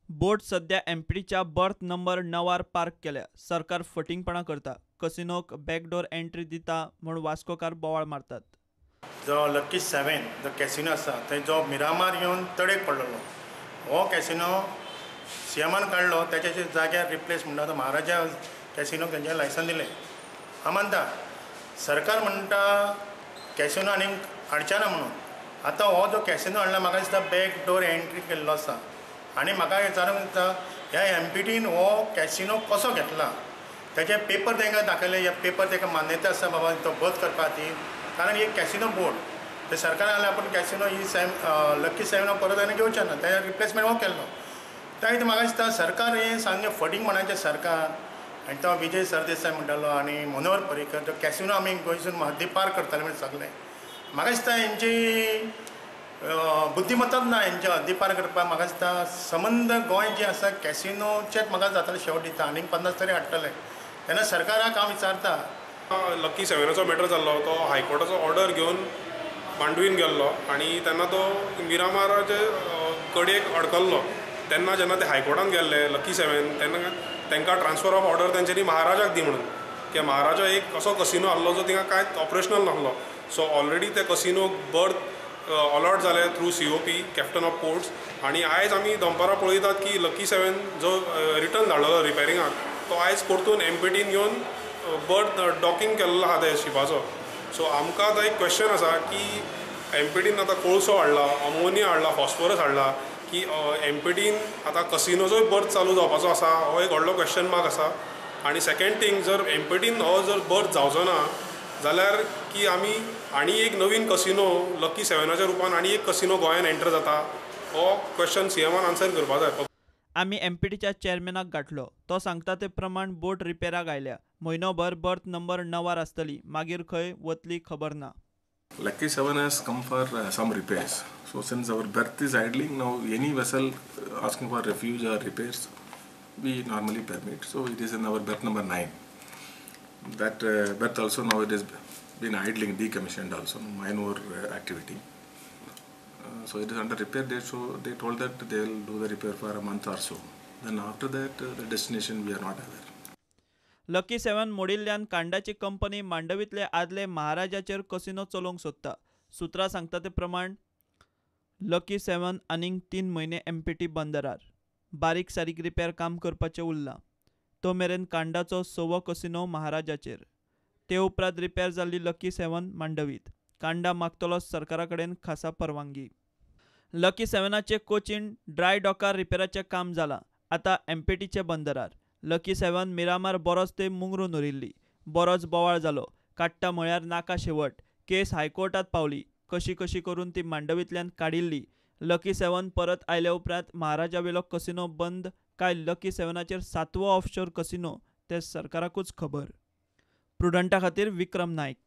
बोट सध्या एमपीटीच्या birth number 9 park केल्या. सरकार फटींगपणां करता, कसिनोक बॅकडोर एंट्री दिता म्हूण वास्कोकार बोवाळ मारतात. जो लकी सेवन जो कॅसिनो आसा थंय जो मिरामार येवन तडेक पडलेलो हो कॅसिनो सीएमान काडलो, त्याच्या जाग्यार रिप्लेस म्हणटा तो महाराजा कॅसिनोक तेंच्यानी लायसन दिलें. हांव मानता सरकार म्हणटा कॅसिनो आनी हाडचे ना म्हणून. आतां हो जो कॅसिनो हाडला म्हाका दिसता बॅक डोर एंट्री केल्लो आसा. आनी म्हाका विचारूंक दिसता ह्या एमपीटीन हो कॅसिनो कसो घेतला, तेजे पेपर तांकां दाखयले, हे पेपर ताका मान्यता आसा बाबा तो बंद करपा खातीर, कारण एक कॅसिनो बोर्ड ते सरकारान आयल्यार आपूण कॅसिनो ही सेवन लकी सेवन परत आनी घेवचें ना, तेज्या रिप्लेसमेंट हो केल्लो. त्या खातीर म्हाका दिसता सरकार हें सामकें फटींग म्हणाचें सरकार. आनी तो विजय सरदेसाय म्हणटालो आनी मनोहर पर्रीकर तो कॅसिनो आमी गोंयसून हद्दीपार करताले म्हणजे सगळें. म्हाका दिसता हेंची बुद्धिमत्ताच ना हेंच्या हद्दीपार करपाक. म्हाका दिसता संबंद गोंय जें आसा कॅसिनोचेंच म्हाका जातलें शेवट दिता आनीक 50 तरी हाडटले. तेन्ना सरकाराक हांव विचारता, लकी सेवनाचो मॅटर जाल्लो तो हायकोर्टाचो ऑर्डर घेवन मांडवीन गेल्लो आनी तेन्ना तो मिरामाराचे कडेक अडकल्लो. तेन्ना जेन्ना ते हायकोर्टान गेल्ले लकी सेवन तेन्ना तांकां ट्रान्सफर ऑफ ऑर्डर तेंच्यांनी महाराजाक दी म्हणून, की महाराजा एक असो कसिनो आहलो जो थिंगा कांयच ऑपरेशनल नासलो. सो ऑलरेडी ते कसिनोक बर्थ अलॉट जाले through COP captain of ports. आनी आयज आमी दनपारां पळयतात की लकी सेवन जो रिटर्न धाडलेलो रिपेरिंगाक तो आयज परतून एमपीटीन घेवन बर्थ डॉकिंग केल्लो आहा त्या शिपाचो. सो आमकां आतां एक क्वेश्चन आसा की एमपीटीन आतां कोळसो हाडला, अमोनिया हाडला, फॉस्फरस हाडला, की एमपीटीन आतां कसिनोचोय बर्थ चालू जावपाचो आसा, हो एक व्हडलो क्वेश्चन मार्क आसा. आनी सेकेंड थींग, जर एमपीटीन हो जर बर्थ जावचो ना जाल्यार की आमी आनी एक नवीन कसिनो लकी सेवनाच्या रुपान आनी एक कसिनो गोंयान एंटर जाता, हो क्वेश्चन सीएमान आन्सर करपा जाय. आमी एमपीटीच्या चेअरमॅनाक गांठलो. तो सांगता ते प्रमाण बोट रिपेराक आयल्या, म्हयनोभर बर्थ नंबर 9 आसतली, मागीर खंय वतली खबर ना. Lucky 7 has come for some repairs. So since our berth is idling now, any vessel asking for refuge or repairs, we normally permit. So it is in our berth number 9. That berth also now it has been idling, decommissioned also, minor activity. So it is under repair. They told that they will do the repair for a month or so. Then after that, the destination we are not aware. Lucky 7 मोडिल्ल्यान कांडाची company मांडवींतले आदले महाराजाचेर casino चलोवंक सोदता. सुत्रां सांगता ते प्रमाण lucky 7 आनीक 3 म्हयने empty बंदरार बारीक सारीक रिपेर काम करपाचें उरलां. तो मेरेन कांडाचो 6वो कसिनो महाराजाचेर, ते उपरांत रिपेर जाल्ली लकी 7 मांडवींत. कांडा मागतलो सरकारा कडेन खासा परवानगी. लकी 7चे कोचीन ड्राय डॉकार रिपेराचें काम जालां, आतां एमपीटीचे बंदरार. लकी 7 मिरामार बरोच ते मुंगरून उरिल्ली, बरोच बोवाळ जालो. काडटा म्हळ्यार नाका शेवट. केस हायकोर्टांत पावली, कशी कशी करून ती मांडवींतल्यान काडिल्ली. लकी 7 परत आयल्या उपरांत महाराजावेलो कसिनो बंद काय लकी 7चेर 7वो ऑफशोर कसिनो तें सरकाराकूच खबर. प्रुडंटा खातीर विक्रम नायक.